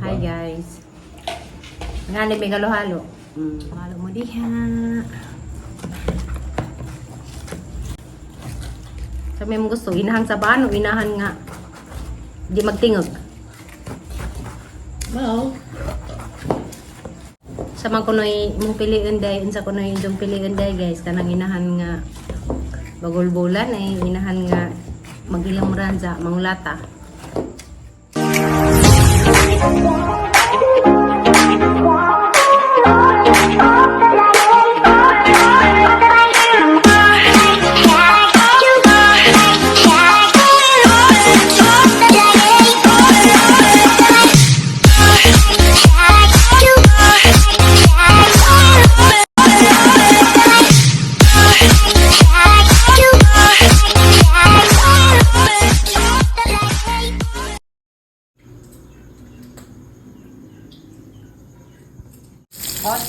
Hi guys. Nga ni may halo-halo. Halo mo diha. Sa may mong gusto, inahan sa baan o inahan nga di magtingog. Well, Sa man kunoy mong piliin day, unsa kunoy inyong piliin day guys, kanang inahan nga bagulbulan ay inahan nga magilang ranza, mangulata.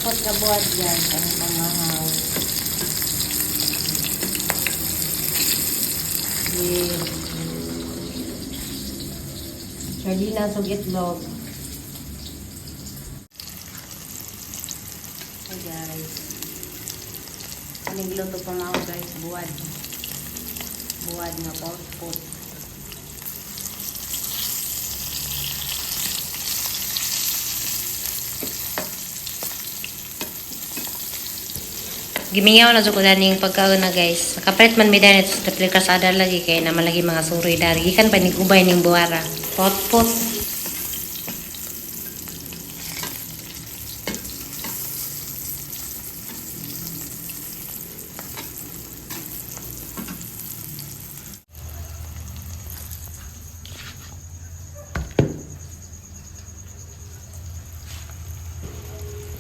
Hot na buhat guys, ang pamahaw. With sardinas ug itlog. Hi guys. Aning luto pa mga guys, buwad. Buwad nga pot. Gimingaw na jud ko daning pagkaon na guys. Nakapalit man mi dani sa triple kasada lagi kay na malagi mga suroy dari. Gikan pa ning ubay ning buwara. Pot pot.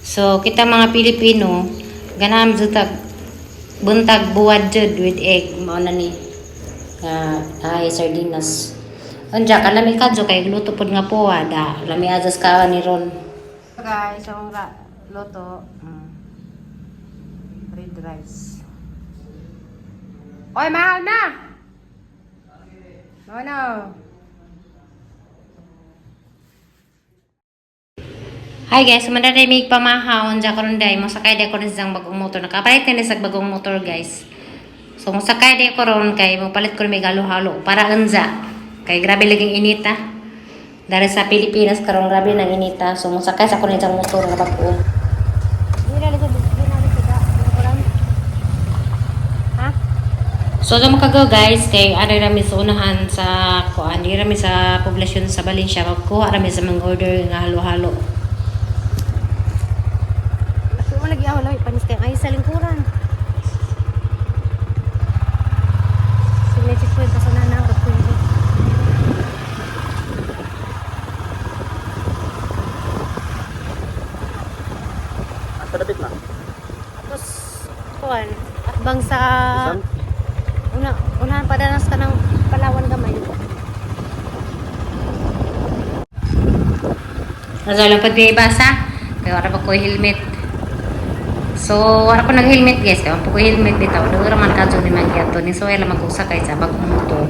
So kita mga Pilipino, ganahan jud tag buntag buwad jud with egg mao na ni nga ay sardinas. Unja kalami kadyo kay luto pod nga puwa da lami ajas ka ni ron. Guys, ang luto red rice. Oy, mahal na. No, no. Hi guys, sumanda day mig pamahaon dya karon day mo sakay day ko rin sa bagong motor. Nakapalit na ni sa bagong motor guys. So mo sakay day ko ron kay mo palit ko mig halo-halo para unza. Kay grabe laging inita. Dari sa Pilipinas karon grabe nang inita. So mo sakay sa ko ni motor nga bag-o. Ha? So sa makago guys, kay ano rami sa unahan sa kuan, di rami sa poblasyon sa Valencia, magkuha rami sa mga order nga halo-halo. Ako lagi ako lagi panis kay ay sa lingkuran. Sige, checkpoint sa na na ko. Asa dapit na? Tapos kuan, atbang sa Isang? una unahan padanas ka ng Palawan gamay. Nasa lang pag basa. Kaya wala pa ko helmet. So, wala ko nag-helmet guys. Kaya wala ko helmet bitaw. Dugay man kadyo ni man gyud ni so wala mag-usakay sa bagong motor.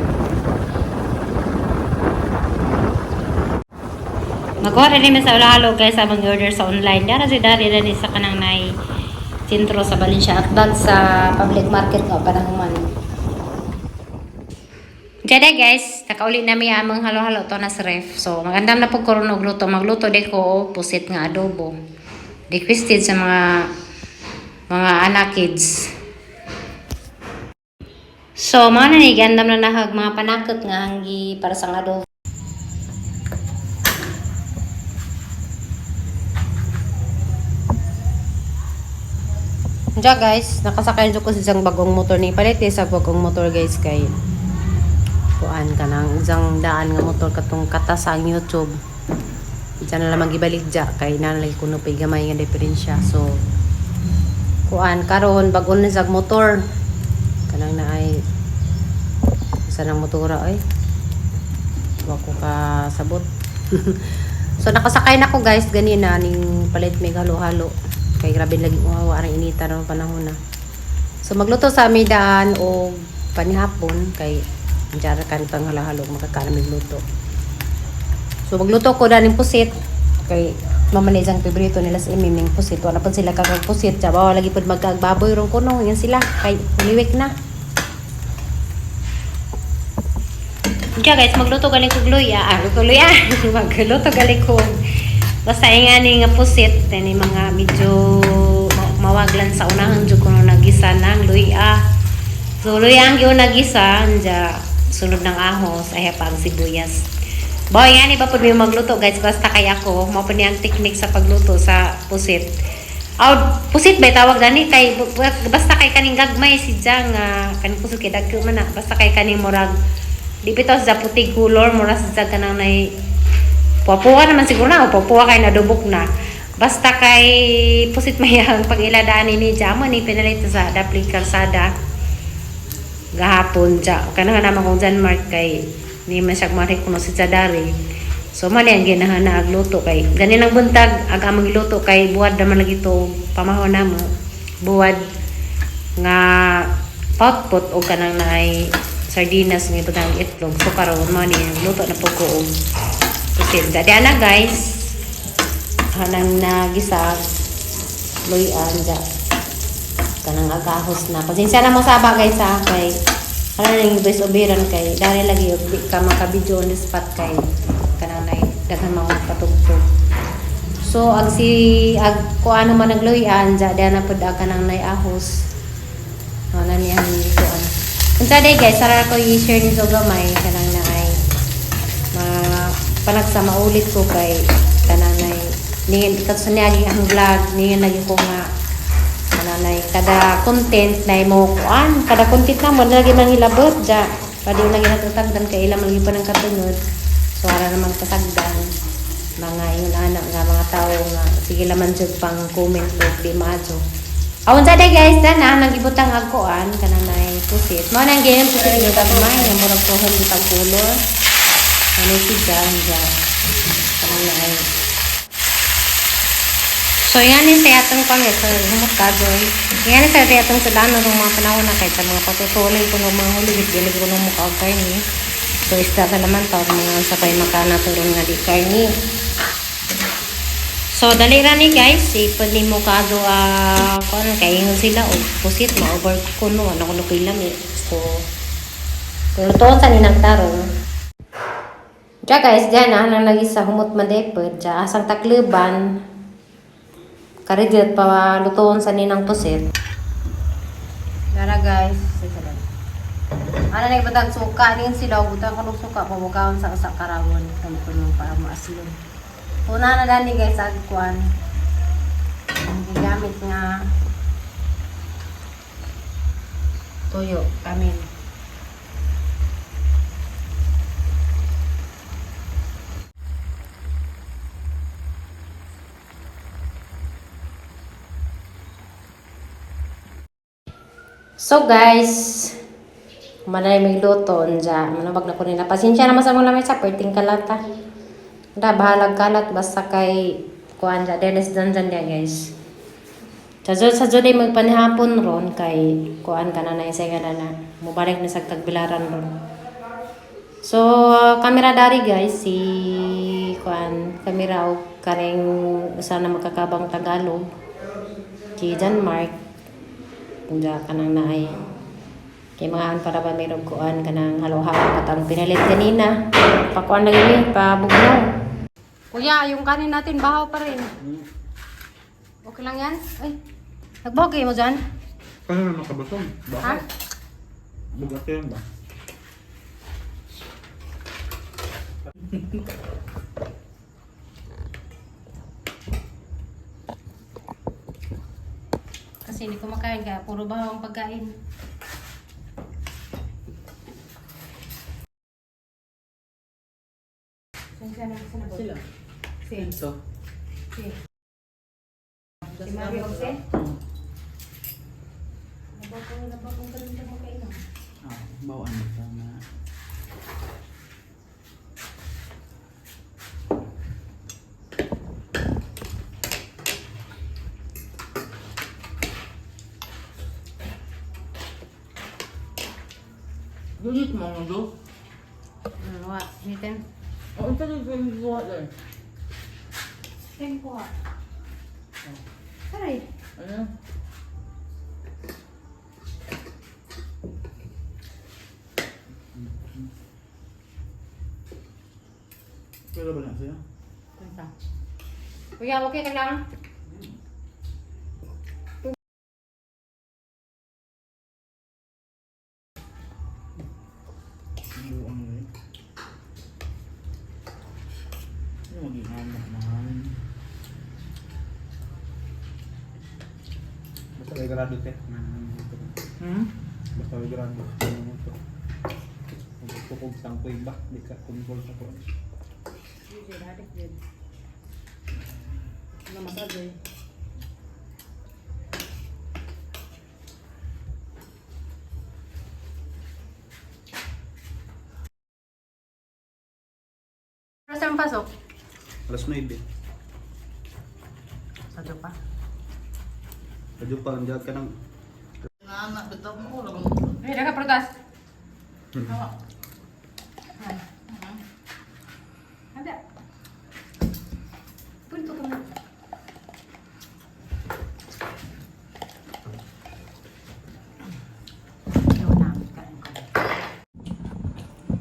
Magkuha rin namin sa ulalo guys sa mga order sa online. Dara si dari dali sa kanang nay sentro sa Valencia at bag sa public market nga panahuman. Diyan guys, nakauli nami among halo-halo to na sa ref. So magandam na po karon og luto. Magluto di ko og pusit nga adobo. Requested sa mga anak kids. So mga na ni gandam na nahag mga panakot nga hanggi para sa adobo. Diyan guys, nakasakay jud ko sa isang bagong motor ni palit eh, sa bagong motor guys kay kuan ka nang isang daan nga motor katong kata sa ang YouTube. Diyan na lang magibalik dya kay nanalagi kuno pay gamay nga diferensya. So kuan karon bagon na sa motor. Kanang naay isa nang motora ay. Wa ko ka sabot. So nakasakay na ko guys ganina ning palit may halo-halo. Kay grabe lagi uhawa ang inita ng panahon na. So magluto sa aming daan o panihapon kay diyan kan pang halo-halo makakaon mig luto. So magluto ko daning pusit. Kay mama ni isang paborito nila sa imiming pusit. Wala pa sila kakag pusit. Tsaba lagi pud magkaagbaboy rong kuno. Yan sila. Kay uliwik na. Kaya guys, magluto galing kog luya. Ah, luto luya. Magluto galing kog. Basta nga ni nga pusit. Tani mga medyo mawaglan sa unahan jud kuno nagisa ng luya. So luya ang gyud nagisa anja sunod ng ahos ay pa ang sibuyas. Boy, yan iba pud mi magluto guys, basta kay ako mao pud ni ang technique sa pagluto sa pusit. Aw, pusit ba tawag gani kay basta kay kaning gagmay si nga kaning pusit kay dagko man na basta kay kaning murag di bitaw sa puti color mura sa kanang nay puwa naman siguro na o puwa kay nadubok na. Basta kay pusit mayang pag-iladaan ni Jamo ni pinalit sa dapli kalsada gahapon ja. Kana nga naman kong John Mark kay ni man siya kumarik kuno si Jadari. So man ang ginahan na agluto kay ganin ang buntag ag among giluto kay buwad naman lagi to pamahon namo buwad nga potpot o kanang naay sardinas nga ibutang itlog. So karon mo ni luto na po ko og pusit. Dadi ana guys, hanang nagisa luyan ja kanang agahos na. Pasensya na mo saba guys ha kay ano nang voice overan kay dari lagi og di ka maka-video on the spot kay kanang nay daghan mga patugtog. So ag si ag kuan man nagluyan ja di na pud ag kanang nay ahos. Ano na niya ang kuan. Unsa day guys, sara ko i-share ni gamay kanang naay ma panagsa maulit ko kay kanang nay ningin katso niya ang vlog ningin lagi ko nga kanang nay kada content na mo kuan kada content na mo na lagi man hilabot ja pwede lagi natutagdan kay ila man pa ng katunod, so ara naman kasagdan mga ingon ana nga mga tao nga sige laman jud pang comment og di maadyo. Awon sa day guys, dana nang ibutang ag kuan kanang nay pusit. Mao nang ganyan pusit nga gagmay nga murag tuhon di pag color. Ano si Jan ja. Kanang nay. So yan ni sa atong pang so humot ka joy. Yan sa atong sudano ng mga panahon na kay sa mga patutuloy kuno mga huli dili kuno mo ka karni. So isda sa naman taw mga sabay makana turon nga di karni. So dali ra ni guys, ipod nimo kaado kuan kay ingon sila og pusit ma over kuno ano kuno kay lami. So lutoon sa ninang tarong. Ja guys, diyan na nang lagi sa humot man depot, ja asang takluban. Karidit pa lutoon sa ninang pusit. Dara guys, sige lang. Ano na ibutang suka ning sila butang kuno suka pamukaon sa usa karawon kung kuno para maaslon. Una na dani guys ag kuan. Ang gigamit nga tuyo kamin. So guys, manay may luto unja, manabag na ko nila. Pasensya naman sa mga lamay sa perting kalata. Da bahalag kalat basta kay kuan ja dennis dandan dia guys. Sa jud ay magpanihapon ron kay kuan ka na na isay ka na na. Mubalik na sa tagbilaran ron. So kamera dari guys si kuan kamera og karing usa na makakabang Tagalog si John Mark unja kanang naay kay mga para ba mayroong kuan kanang halo-halo katang pinalit ganina pakuan lagi ni pabugnaw. Kuya, yung kanin natin bahaw pa rin. Okay lang yan? Ay, nagbaho kayo mo dyan? Kaya naman kabusog. Ha? Bugat yan ba? Kasi hindi ko makain kaya puro bahaw ang pagkain. Sila. Si, Ito. si. Si Mario Jose? Ah, bawaan mo ito na. Dudit mo ang do? Ano, wa? Nitin? Oh, ito yung gusto ko. Saan kuha? Aray. Ano? Pero ba na sa'yo? Kunta. Kuya, okay ka lang? Buang rin. Ano maging anak man? Basta may grado te. Hmm? Basta may grado. Ano to? Tukog sangkoy ba? Di ka control sa kuan. Oras ang pasok? Alas 9. Sa pa. Radyo pa andiyan ka ng Anak, bitaw mo ko lang. Ay, naka prutas. Ada. Punto ka mo. Ikaw na, kain ko.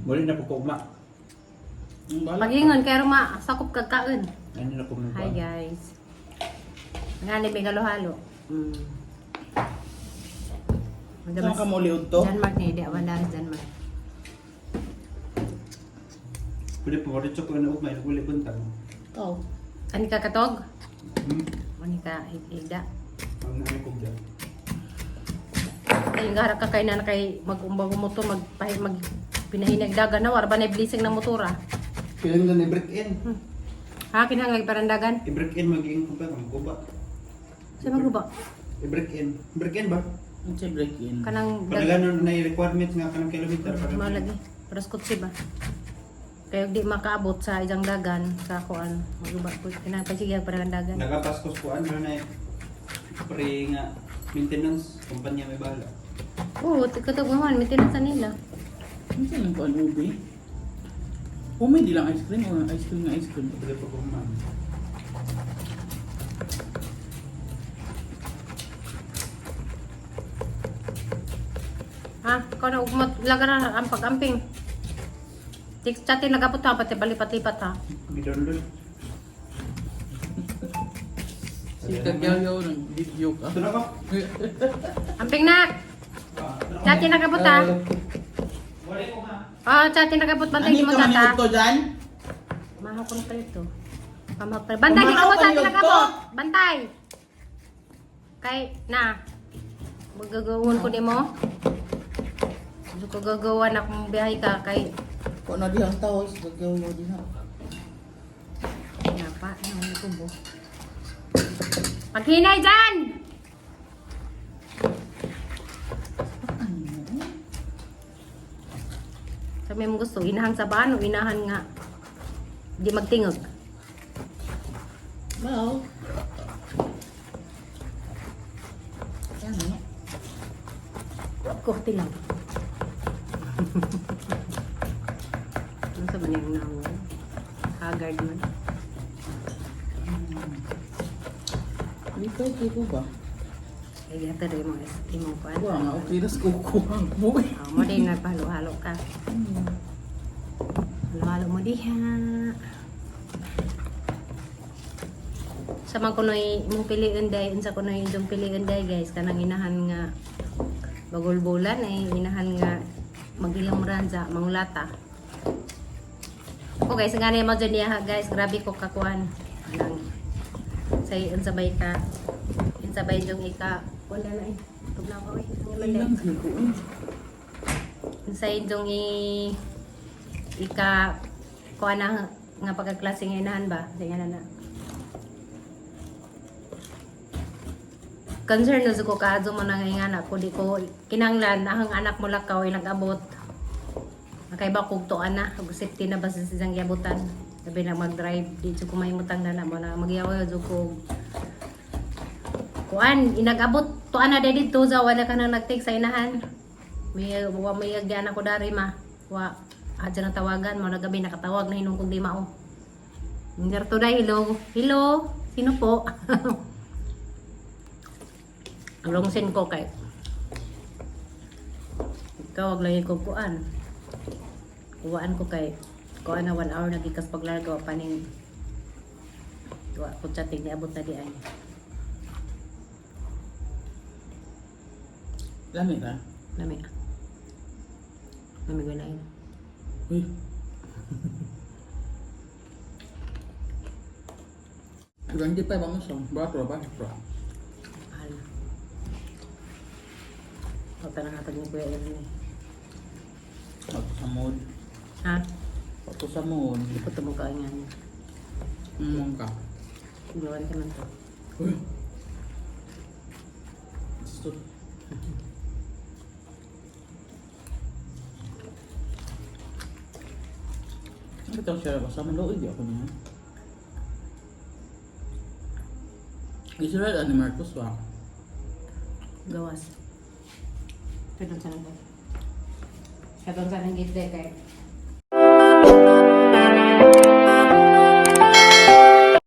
Muli na po kugma. Pag-ingon, kaya ruma, sakop kag kaon. Ano na po Hi guys. Nga ni may halo-halo. Saan ka mo liod to? Denmark ni, di awan dahil Denmark. Pwede po diretso ko na ugmay, uli buntag. Ikaw. Ani ka katog? Hmm. Ani ka higda? Ang ano ko diyan. Ay, nga ka kay na kay mag-umbag mo to, magpahi, mag pinahinagdagan na, war ba na blessing ng motora? Kailan na i-break in? Ha, kinahanglan parandagan? I-break in maging ko pa maguba. Sa maguba? I-break in. Break in ba? Ang sa break in. Kanang dag, Padagan na requirements nga kanang kilometer para mao lagi. Para sa kotse ba? Kaya di makaabot sa isang dagan sa kuan, maguba po. Kinahanglan pa sige parandagan. Nagapaskos ko ano na pre nga maintenance kumpanya may bahala. Oo, katog man, maintenance sa nila. Ano sa nang kuan ube? Umi di lang ice cream o ice cream na ice cream. Pwede po kuman. Ha, ikaw na ugmat laga na ang pag-amping. Text chatin nagapot ha, pati balipat-lipat ha. Gidownload. Si kagyaw ng video ka. Ito na ko. Amping nak! Chatin nagapot ha. Wala ko ha. Oh, chatin nagapot bantay Ano mo ka tata. maniod to dyan? Mahaw ko na pala ito. Pamahak pala. Bantay di ka Pamahaw mo chatin ka nagapot. Bantay. Kay na. Magagawon ko ni mo. Gusto ko gagawan akong biyahe ka kay Kuan na dihang tao, kagyaw diha. Napa, nang kubo. Paghinay dyan! Ano? Sabi mo gusto, inahan sa baan o inahan nga di magtingog. Wow. Yan no. Kurti lang. Ano sa man yung nawo? Haggard man. Hindi ka ko ba? Ay, yata rin yung mga imong kuan. Wala nga okay ras kuko ang mo. Oh, mo din nagpahalo-halo ka. Halo-halo mo diha. Sa man kunoy imong piliin day, unsa kunoy imong piliin day guys, kanang inahan nga bagulbulan ay inahan nga magilang ranza, mangulata. O guys, nga na mo dyan niya guys, grabe ko kakuan. Nang say unsa bay ka? Unsa bay jong ika? Wala na eh. Tugnaw ko eh. Ang Ay iman day. lang ko. Sa indong i ika kuha na nga pagkaklase nga inahan ba? Sige na na. Concern na ko kaadto mo na nga anak ko di ko kinanglan ahang anak mo lakaw ay nag-abot. Nakaiba kog tuan na ug safety na ba sa siyang giabutan. Sabi na mag-drive di jud ko mahimutang na na mo na magyaw jud ko kuan inag-abot tuan na dai didto sa wala ka nang nag-take sa inahan. May wa may agyan ako dari ma. Wa adya na tawagan mo na gabi nakatawag na hinung kog di mao. Ingerto dai, hello. Hello. Sino po? Alongsin ko kay. Ikaw wag lagi ko kuan. Kuan ko kay kuan na 1 hour nagikas paglarga wa paning wa ko chatting niabot na di ay. Lami ra. Lami. Lami ko na yun. Uy. 25 ang isang. Bato ba? Bra. Mahal na. Huwag ka nang hatag ni Kuya Ernie. Pato sa mood. Ha? Pato sa mood. Hindi ko tumukain nga niya. Ka. Gawan ka man to. Uy. Gusto. Ano ito siya ba? Sa maluoy di ako niya. Israel ani Marcos wa. Gawas. Pwede sa nang. Katong sa nang gitde kay.